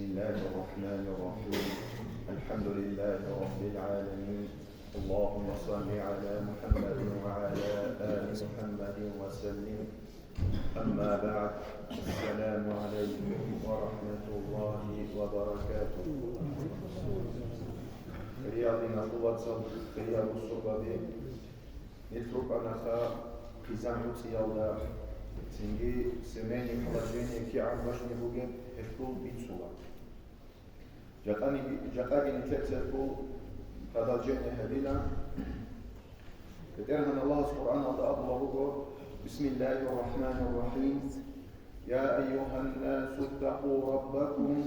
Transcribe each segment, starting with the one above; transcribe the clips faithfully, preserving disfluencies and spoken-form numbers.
بسم الله الرحمن الرحيم. الحمد لله رب العالمين. اللهم صل على محمد وعلى آل محمد وسلم. أما بعد. السلام عليكم ورحمة الله وبركاته. Хириял диналъул вацал, хириял бусурбаби, нилъ рукӀанаха хъизан гӀуцӀиялда, цинги семейный положение кигӀан важни бугеб гьелъул бицула. Жакъани-, жакъаги нилъеца гьелъул продолжение гьабила. БетӀергьан Аллагьас Къуръаналда абулеб буго: بسم الله الرحمن الرحيم. يا أيها الناس اتقوا ربكم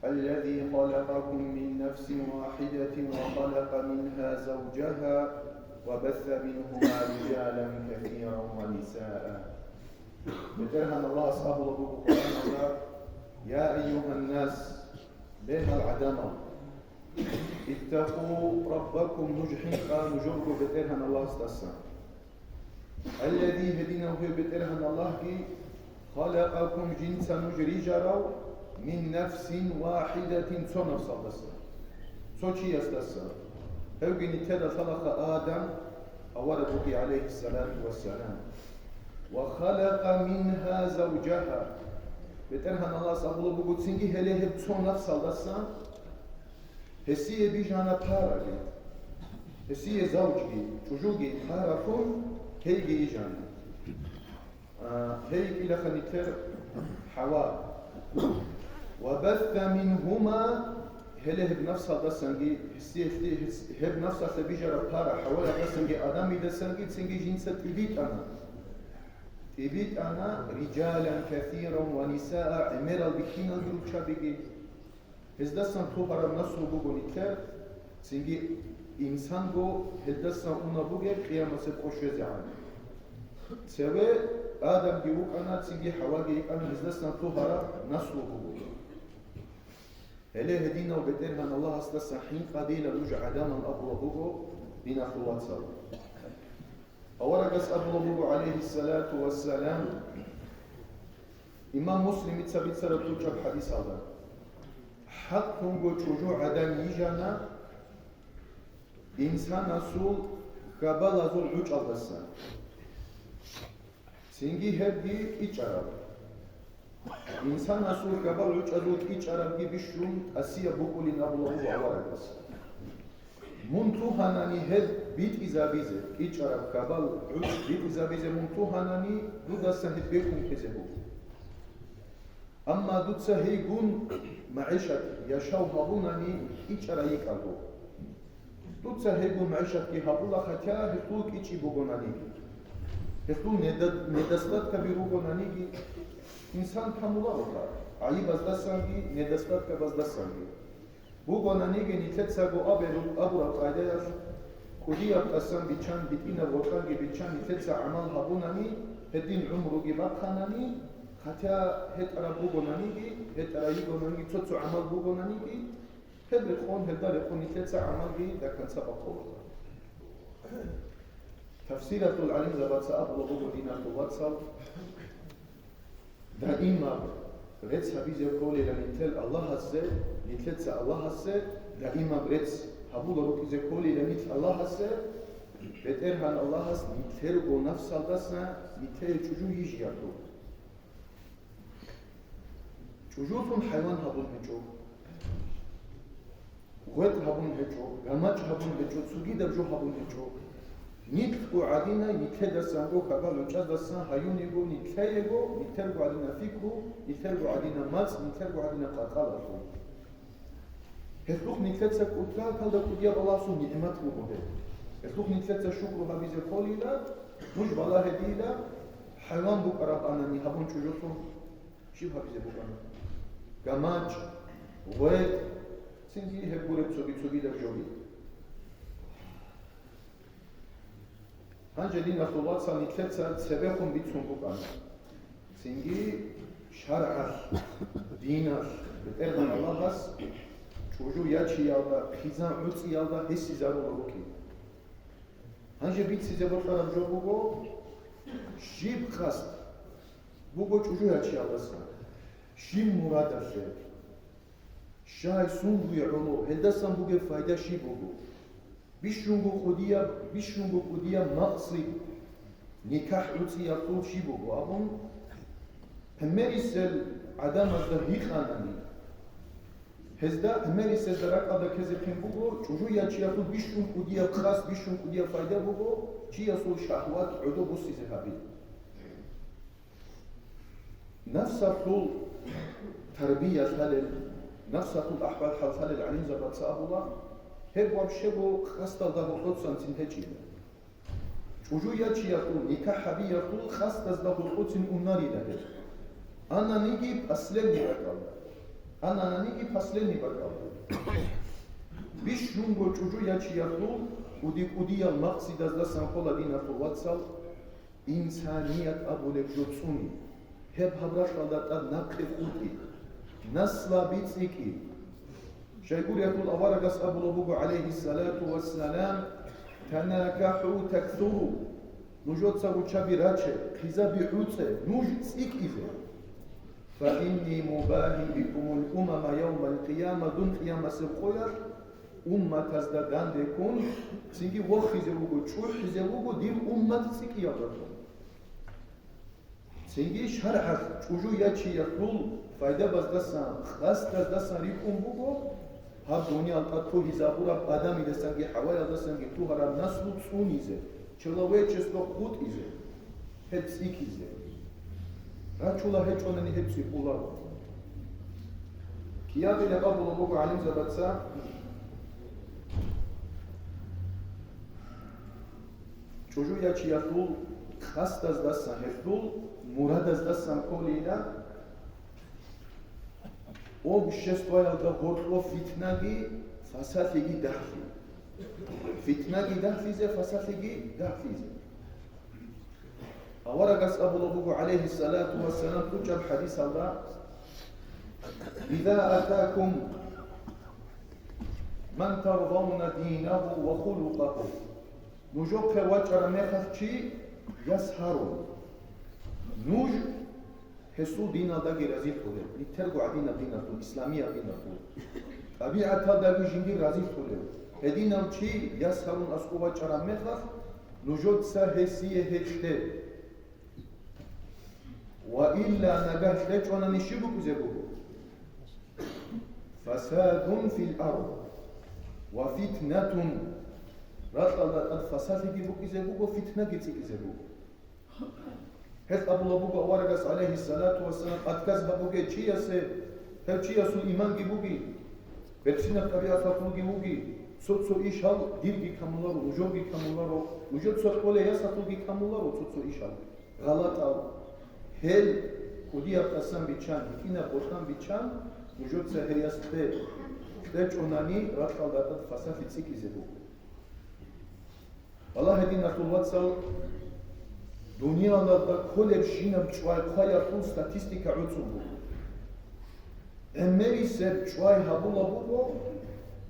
الذي خلقكم من نفس واحدة وخلق منها زوجها وبث منهما رجالا كثيرا ونساء. БетӀергьан Аллагьас абулеб буго Къуръаналда: يا أيها الناس, бегьал гӀадамал, اتقوا ربكم, нуж хӀинкъа нужерго БетӀергьан Аллагьасдаса. الذي, гьединав гьев БетӀергьан Аллагьги, خلقكم, жинца нуж рижарав, من نفس واحدة, цо нафсалдаса, цо чиясдаса. Гьевги нилъеда лъалаха Адам, авараг вугев, عليه الصلاة والسلام. وخلق منها زوجها. БетӀергьан Аллагьас абулеб буго цинги гьеле гьеб цо нафсалдаса гьесие бижана параги, гьесие завжги, чӀужуги паралъун, гьейги ижана. А, гьей йикӀилаха нилъер ХӀава. وبث منهما, гьеле гьеб нафсалдасанги, гьесие-, гьес-, гьеб нафсалъе бижараб пара ХӀаваялдасанги Адамидасанги цинги жинца тӀибитӀана. ТӀибитӀана رجالا كثيرا ونساء, гӀемерал бихьиналги руччабиги. Гьездасан лъугьараб наслу буго нилъер, цинги инсанго гьелдасан унеб бугеб къиямасеб къо щвезегӀан. Цеве Адамги вукӀана, цинги ХӀаваги йикӀана, гьездасан лъугьараб наслу буго. Гьеле гьединав БетӀергьан Аллагьасдаса хӀинкъадейилан нуж гӀадамал абулеб буго, диналъул вацал. Аварагас абулеб буго, عليه الصلاة والسلام, имам Муслимица бицараб тӀучӀаб хӀадисалда: хӀакълъунго чӀужугӀадан йижана инсанасул хьабалазул гӀучӀалдаса. Цинги гьебги кӀичӀараб. Инсанасул хьабал гӀучӀазул кӀичӀарабги бищун тӀасияб букӀулин абулеб буго аварагас. Мун лъугьанани гьеб битӀизабизе, кӀичӀараб хьабал гӀучӀ битӀизабизе мун лъугьанани, дудасан гьеб бекун ккезе буго. Амма дуца гьейгун магӀишат, яшав гьабунани кӀичӀарай йикӀаго. Дуца гьейгун магӀишатги гьабула, хотя гьелъул кӀичӀи бугонаниги, гьелъул неда-, недостаткаби ругонаниги, инсан камулароха, гӀайибаздасанги, недостаткабаздасанги. Бугонаниги нилъецаго абе-, абураб къайдаялъ, кӀудияб тӀасан биччан, гьитӀинаб гъоркьанги биччан нилъеца гӀамал гьабунани, гьедин гӀумруги бахъанани, хотя гьетӀараб бугонаниги, гьетӀарай йигонаниги, цо-цо гӀамал бугонаниги, гьеб рекъон, гьелда рекъон нилъеца гӀамалги до конца бахъуларо. Тафсиратул гӀалимзабаца абулеб буго, диналъул вацал, даимаб рецц гьабизе кколила нилъел Аллагьасе, нилъеца Аллагьасе даимаб рецц гьабула рукӀизе кколила нилъ Аллагьасе, БетӀергьан Аллагьас нилъерго нафсалдаса нилъее чӀужу йижиялъул. ЧӀужулъун хӀайван гьабун гьечӀо, гъветӀ гьабун гьечӀо, гамачӀ гьабун гьечӀо, цогидаб жо гьабун гьечӀо. Нилъго гӀадинай, нилъедасанго хьабал гӀучӀаздасан гьаюниго, нилъеего, нилъерго гӀадинаб пикру, нилъерго гӀадинаб мацӀ, нилъерго гӀадинаб къаркъалалъул. Гьелъухъ нилъеца кӀудияб, кӀудияб Аллагьасул нигӀмат буго гьеб. Гьелъухъ нилъеца шукру гьабизе кколила, нуж балагье дила, хӀайван букӀараб анани гьабун чӀужулъун. Щиб гьабизе букӀана? ГамачӀ, гъветӀ, цинги гьеб гуреб цоги-цогидаб жоги. Гьанже, диналъул вацал, нилъеца цебехун бицун букӀана. Цинги шаргӀалъ, диналъ, БетӀергьан Аллагьас чӀужу ячиялда, хъизан гӀуцӀиялда гьесизарула рукӀин. Гьанже бицизе бокьараб жо буго, щиб къасд буго чӀужу ячиялдаса, щиб мурадалъе. Щай, сундуе гӀоло, гьелдасан бугеб пайда щиб буго? Бищунго кӀудияб, бищунго кӀудияб макъсид никахӀ гӀуцӀиялъул щиб буго абун, гӀемерисел гӀадамазда гьикъанани, гьезда, гӀемерисезда ракӀалда ккезехъин буго, чӀужу ячиялъул бищун кӀудияб къасд, бищун кӀудияб пайда буго чиясул шагьват гӀодо буссизе гьаби. Нафсалъул тарбия лъалел, нафсалъул ахӀвал-хӀал лъалел гӀалимзабаца абула, гьеб вообще-го къасдалда гьоркьоцанцин гьечӀила. ЧӀужу ячиялъул, никахӀ гьабиялъул къасдазда гьоркьоцин унарила гьеб. Ананиги последний бакӀалда. Ананиги последний бакӀалда. Бищунго чӀужу ячиялъул кӀуди-кӀудиял макъсидаздасан ккола, диналъул вацал, инсаният абулеб жо цӀуни, гьеб гьаб ракьалда тӀад нахъе хутӀи, наслаби цӀикӀкӀи. Щайгурелъул аварагас абулеб буго, гӀалайгьиссалату вассалам: «ТанакахӀу таксуру», нужеца руччаби раче, хъизаби гӀуцӀе, нуж цӀикӀкӀизе. «Фа инни мубагьин бикумул умама явмал къияма», дун къиямасеб къоялъ умматазда дандеккун, цинги вохизе вуго, чӀухӀизе вуго дир уммат цӀикӀкӀиялдалъун. Цинги шаргӀалъ чӀужу ячиялъул пайдабаздасан, къасдаздасан рикӀкӀун буго, гьаб дуниял тӀад лъугьизабураб Адамидасанги ХӀаваялдасанги лъугьараб наслу цӀунизе, человечество хутӀизе, гьеб цӀикӀкӀизе. Рачула гьечӀонани гьеб цӀикӀкӀуларо. Киябилеб абулеб буго гӀалимзабаца, чӀужу ячиялъул къасдаздасан, гьелъул мурадаздасан кколила обществоялда гьоркьоб фитнаги фасалъиги дагьлъи. Фитнаги дагьлъизе, фасалъиги дагьлъизе. Аварагас абулеб буго, гӀалайгьиссалату вассалам, кьучӀаб хӀадисалда: «Иза атакум ман тардавна динагьу ва хулукъагьу». Нужехъе вачӀараб мехалъ чи яс гьарун, нуж гьесул диналдаги разилъулев, нилъерго гӀадинаб диналъул, исламияб диналъул, тӀабигӀаталдаги жиндир разилъулев, гьединав чи яс гьарун аскӀов вачӀараб мехалъ, нужеца гьесие гьекъе. Ва илла, нагагь кьечӀонани щиб букӀизе буго? «Фасадун фил ард ва фитнатун», ракьалда тӀад фасалъиги букӀизе буго, фитнаги цӀикӀкӀизе буго. Гьелъ абулеб буго аварагас, гӀалайгьиссалату вассалам, отказ гьабуге чиясе, гьев чиясул иманги буги, берцинаб тӀабигӀаталъулги вуги, цо-цо ишал дирги камуларо, нужерги камуларо, нужер цо кьолей ясалъулги камуларо цо-цо ишал, гъалатӀал. Гьел кӀудияб тӀасан биччан, гьитӀинаб бокьан биччан, нужеца гьей яс кье, кьечӀонани ракьалда тӀад фасалъи цӀикӀкӀизе буго. Валлагь, диналъул вацал, дуниялалда кколебщинаб чӀвай хъваялъул статистика гӀуцӀун буго. ГӀемерисеб чӀвай гьабулеб буго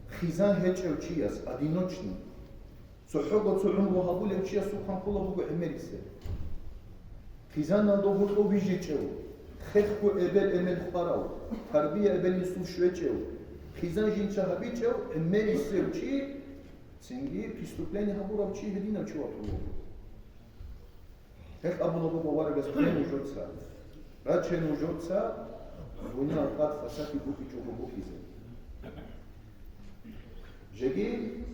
хъизан гьечӀев чияс, одиночный. ЦохӀого цо гӀумру гьабулев чиясухъан кколеб буго гӀемерисеб. Хъизаналда гьоркьов вижичӀев, хехго эбел-эмен хварав, тарбия эбел-инсул щвечӀев, хъизан жинца гьабичӀев гӀемерисев чи, цинги преступление гьабурав чи гьединав чи ватун вуго. Гьелъ абулеб буго аварагас: «Кье нужеца, раче нужеца, дуниял тӀад фасалъи букӀичӀого букӀизе». Жеги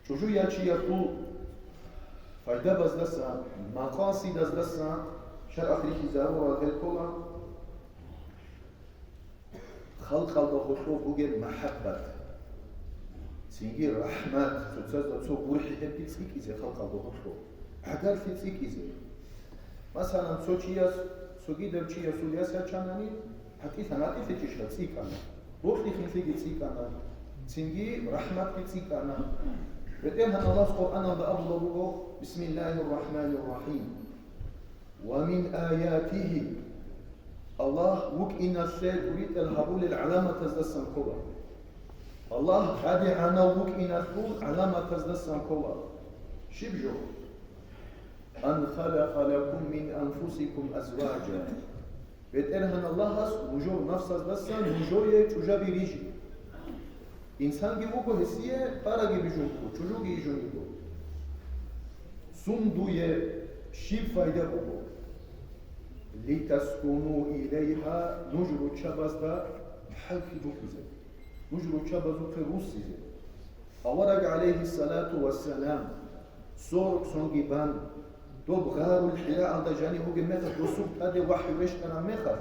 чӀужу ячиялъул пайдабаздаса, макъасидаздаса шаргӀалъ рихьизарурал гьел ккола. Халкъалда гьоркьоб бугеб махӀаббат, цинги рахӀмат, цоцазда цо гурхӀи гьебги цӀикӀкӀизе халкъалда гьоркьоб, гӀагарлъи цӀикӀкӀизе. Масалан, цо чияс, цогидав чиясул яс ячанани, гьатӀилъан, гьатӀилъичӀищха цӀикӀкӀана, бокьи-хинлъиги цӀикӀкӀана, цинги рахӀматги цӀикӀкӀана. БетӀергьан Аллагьас Къуръаналда абулеб буго: «Бисмиллагьир рахӀманир рахӀим». «Ва мин аятигьи», Аллагь вукӀиналъе тӀуритӀел гьабулел гӀаламатаздасан ккола. Аллагь тӀадегӀанав вукӀиналъул гӀаламатаздасан ккола. Щиб жо? «Ан халакъа лакум мин анфусикум азваджа». БетӀергьан Аллагьас нужер нафсаздасан нужее чӀужаби рижи. Инсанги вуго гьесие параги бижун буго, чӀужуги ижун буго. Сун дуе щиб пайда буго? Литаскуну илайгьа, нуж руччабазда хӀалхьи букӀизе. Нуж руччабазухъе руссизе. Авараг, гӀалайгьиссалату вассалам, сорок сонги бан, доб гъарул ХӀираалда жанив вугеб мехалъ досул тӀаде вахӀю рещтӀараб мехалъ,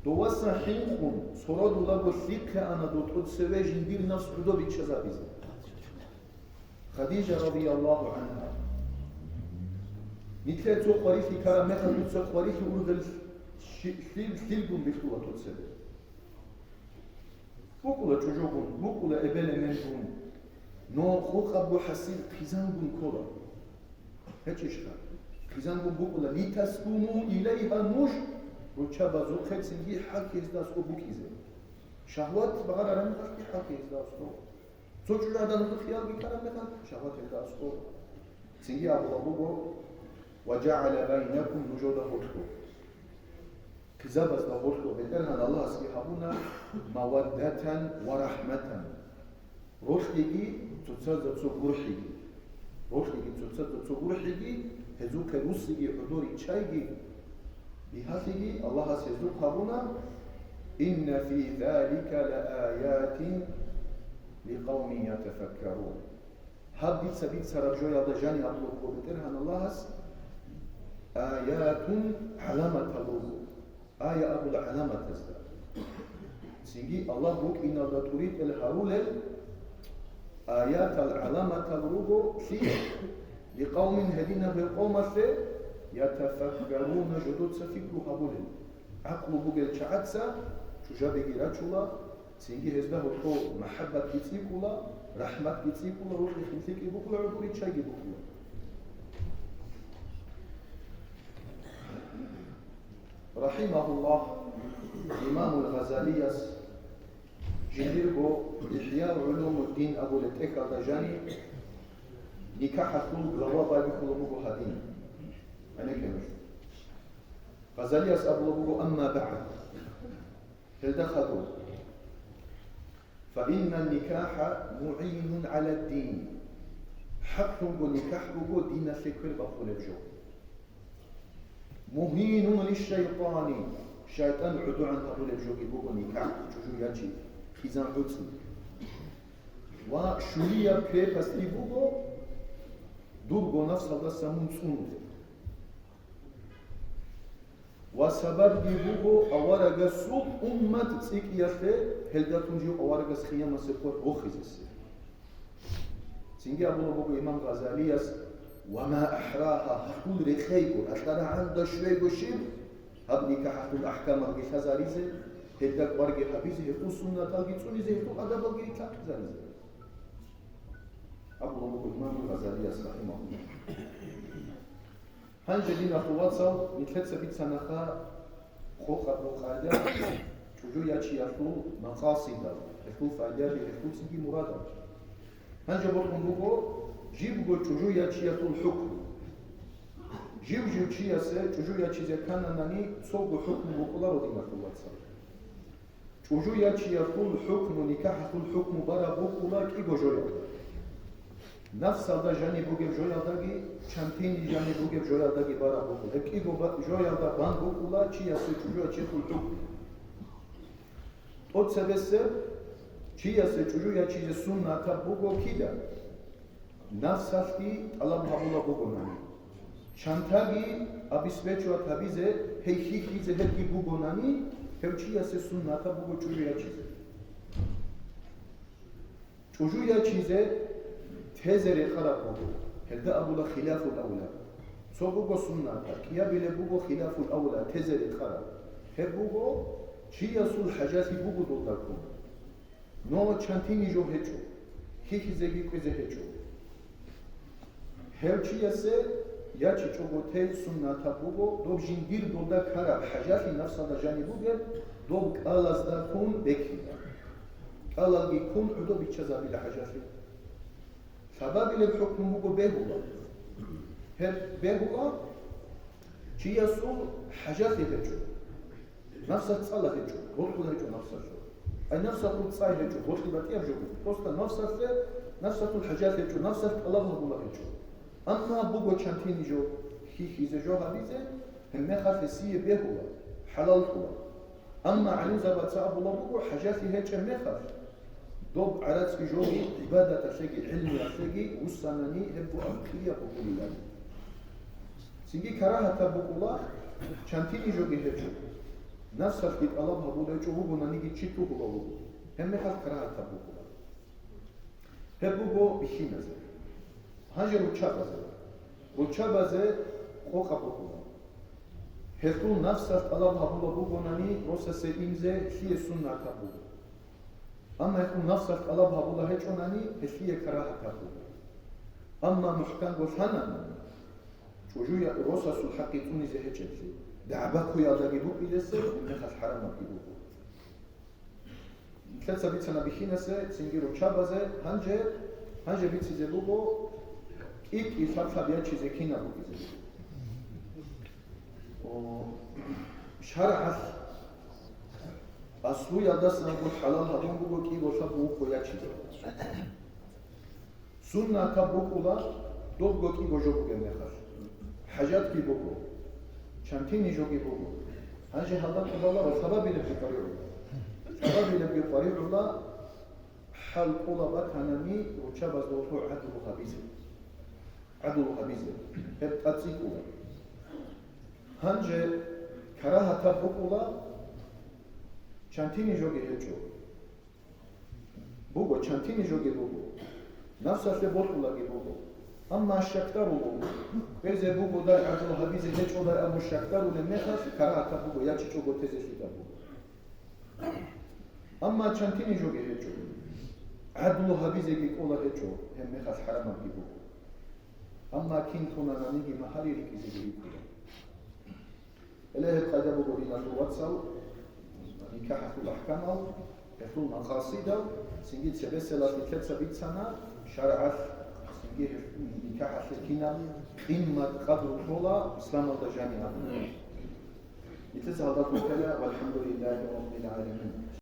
довасан хӀинкъун, сородулаго лъихъе ана дов тӀоцеве жиндир нафс гӀодобиччазабизе. Хадижа радияллагьу гӀангьа. Нилъее цо хварилъи ккараб мехалъ дуца хварилъи ургъел щи-, лъил-, лъилгун бихьула тӀоцебе. БукӀула чӀужугун, букӀула эбел-эменгун, но къокъабго хӀасил хъизангун ккола. ГьечӀищха? Хъизангун букӀула, литаскуну илайгьа, нуж руччабазухъе цинги хӀалхьи гьезда аскӀоб букӀизе. Шагьват багъарараб мехалъги хӀалхьи гьезда аскӀоб. Цо чӀужугӀадан хиялги ккараб мехалъ, шагьват гьезда аскӀоб. Цинги абула буго, ва жагӀала байнакум, нужеда гьоркьоб. Хъизабазда гьоркьоб БетӀергьан Аллагьасги гьабуна маваддатан ва рахӀматан. Ролъиги цоцазда цо гурхӀиги. Ролъиги цоцазда цо гурхӀиги, гьезухъе руссиги гӀодор риччайги. Бигьалъиги Аллагьас гьезухъ гьабуна, «Инна фи залика лааятин ликъавмин ятафаккарун». Гьаб дица бицараб жоялда жаниб абулеб буго БетӀергьан Аллагьас, аятун, гӀаламатал руго. Ая абула гӀаламатазда. Цинги Аллагь вукӀиналда тӀуритӀел гьарулел аятал гӀаламатал руго лъие? Ликъавмин, гьединаб гьеб къомалъе, ятафаккаруна, жодоца пикру гьабулел. ГӀакълу бугел чагӀаца чӀужабиги рачула, цинги гьезда гьоркьоб махӀаббатги цӀикӀкӀула, рахӀматги цӀикӀкӀула, рухӀ-хинлъиги букӀула, гӀодор риччайги букӀула. РахӀимагьуллагь, имамул Гъазалияс жиндирго ИхӀя гӀулумуддин абулеб тӀехьалда жаниб никахӀалъул глава байбихьулеб буго гьадин. ГӀенекке нуж. Гъазалияс абулеб буго, амма багӀд. Гьелда хадуб. Фаиннан никахӀа мугӀинун гӀаладдин. ХӀакълъунго никахӀ буго диналъе квер бахъулеб жо. Мугьинун лишшайтӀани. ШайтӀан гӀодогӀан гьабулеб жоги буго никахӀ, чӀужу ячи, хъизан гӀуцӀи. Ва щулияб крепостьги буго дурго нафсалдаса мун цӀунузе. Ва сабабги буго аварагасул уммат цӀикӀкӀиялъе, гьелдалъун жив аварагас къиямасеб къоялъ вохизесе. Цинги абулеб буго имам Гъазалияс, ва ма ахӀрагьа, гьалъул рекъейго, гьалъа рагӀанда щвейго щиб, гьаб никахӀалъул ахӀкамалги лъазаризе, гьелда кӀварги гьабизе, гьелъул суннаталги цӀунизе, гьелъул адабалги рилълъанхъизаризе. Абулеб буго имам Гъазалияс, рахӀимагьуллагь. Гьанже, диналъул вацал, нилъеца бицанаха къокъа-къокъаялда чӀужу ячиялъул макъасидал, гьелъул пайдаби, гьелъул цинги мурадал. Гьанже бокьун буго жибго чӀужу ячиялъул хӀукму. Жив-жив чиясе чӀужу ячизе ккананани, цого хӀукму букӀунаро, диналъул вацал. ЧӀужу ячиялъул хӀукму, никахӀалъул хӀукму бараб букӀуна кӀиго жоялда. Нафсалда жаниб бугеб жоялдаги, чантини жаниб бугеб жоялдаги бараб букӀуна. Гьеб кӀиго ба-, жоялда бан букӀуна чиясе чӀужу ячиялъул хӀукму. ТӀоцебесеб, чиясе чӀужу ячизе суннатаб буго кида? Нафсалъги тӀалаб гьабулеб бугонани, чантаги обеспечивать гьабизе, гьей хьихьизе гьебги бугонани, гьев чиясе суннатаб буго чӀужу ячизе. ЧӀужу ячизе тезе рекъараб буго, гьелда абула хилафул авла. Цо буго суннатаб, кӀиабилеб буго хилафул авла, тезе рекъараб. Гьеб буго, чиясул хӀажалъи буго долдаккун. Но чантини жо гьечӀо, хьихьизеги кӀвезе гьечӀо. Гьев чиясе ячичӀого тей суннатаб буго, доб жиндир долда ккараб хӀажалъи нафсалда жаниб бугеб, доб кӀалаздаккун бекизе. КӀалалги ккун гӀодобиччазабила хӀажалъи. Лъабабилеб хӀукму буго бегьула. Гьеб бегьула, чиясул хӀажалъи гьечӀо. Нафсалъ цӀала гьечӀо, бокьула гьечӀо нафсалъул. Ай нафсалъул цӀай гьечӀо, бокьи батӀияб жо буго. Просто нафсалъе, нафсалъул хӀажат гьечӀо, нафсалъ тӀалаб гьабула гьечӀо. Амма буго чантини жо, хьихьизе жо гьабизе, гьебмехалъ гьесие бегьула, хӀалаллъула. Амма гӀалимзабаца абула буго, хӀажалъи гьечӀеб мехалъ, доб гӀарацги жоги, гӀибадаталъеги, гӀилмиялъеги вуссанани, гьеб буго кӀияб букӀунилан. Цинги карагьатаб букӀула, чантини жоги гьечӀо. Нафсалъги тӀалаб гьабулев гьечӀо, вугонаниги чи лъугьулев вуго. Гьебмехалъ карагьатаб букӀула. Гьеб буго бихьиназе. Гьанже руччабазе. Руччабазе къокъаб букӀула. Гьелъул нафсалъ тӀалаб гьабулеб бугонани, росасе инзе лъие суннатаб буго. Амма гьелъул нафсалъ тӀалаб гьабула гьечӀонани, гьелъие карагьатаб буго. Амма мухӀканго лъананани, чӀужуя-, росасул хӀакъи цӀунизе гьечӀеблъи, дагӀба-ккуялдаги букӀинеса, гьебмехалъ хӀарамабги буго. Лъеца бицана бихьинасе, цинги руччабазе, гьанже, гьанже бицизе буго, кӀи-кӀи лъаб-лъаб ячизе кинаб букӀизе буго. О, шаргӀалъ аслуялдасан буго хӀалал гьабун буго кӀиго лъаб вухъу ячизе. Суннатаб букӀула, добго кӀиго жо бугеб мехалъ. ХӀажатги буго, чантини жоги буго. Гьанже гьалда тӀубала ва лъабабилебги къваригӀула. Лъабабилебги къваригӀула, хӀал кӀола батанани руччабазда гьоркьор гӀадлу гьабизе. ГӀадлу гьабизе. Гьеб тӀацӀикӀула. Гьанже карагьатаб букӀула, чантини жоги гьечӀо. Буго, чантини жоги буго. Нафсалъе бокьулаги буго. Амма щакдарулун, кьезе бугодай гӀадлу гьабизе гьечӀодай абун щакдарулеб мехалъ, карагьатаб буго, ячичӀого тезе лъикӀаб буго. Амма чантини жоги гьечӀо. ГӀадлу гьабизеги кӀола гьечӀо, гьеб мехалъ хӀарамабги буго. Амма кин лъунананиги магьари рикӀкӀизеги рикӀкӀуна. Гьеле гьеб къайда буго, диналъул вацал, никахӀалъул ахӀкамал, гьелъул макъасидал, цинги цебеселалъ нилъеца бицана, шаргӀалъ, цинги гьеб никахӀалъе кинаб къимат-къадру ккола исламалда жаниб абуни. Нилъеца гьалда ккола, валхӀамдулиллагьи раббил гӀаламин.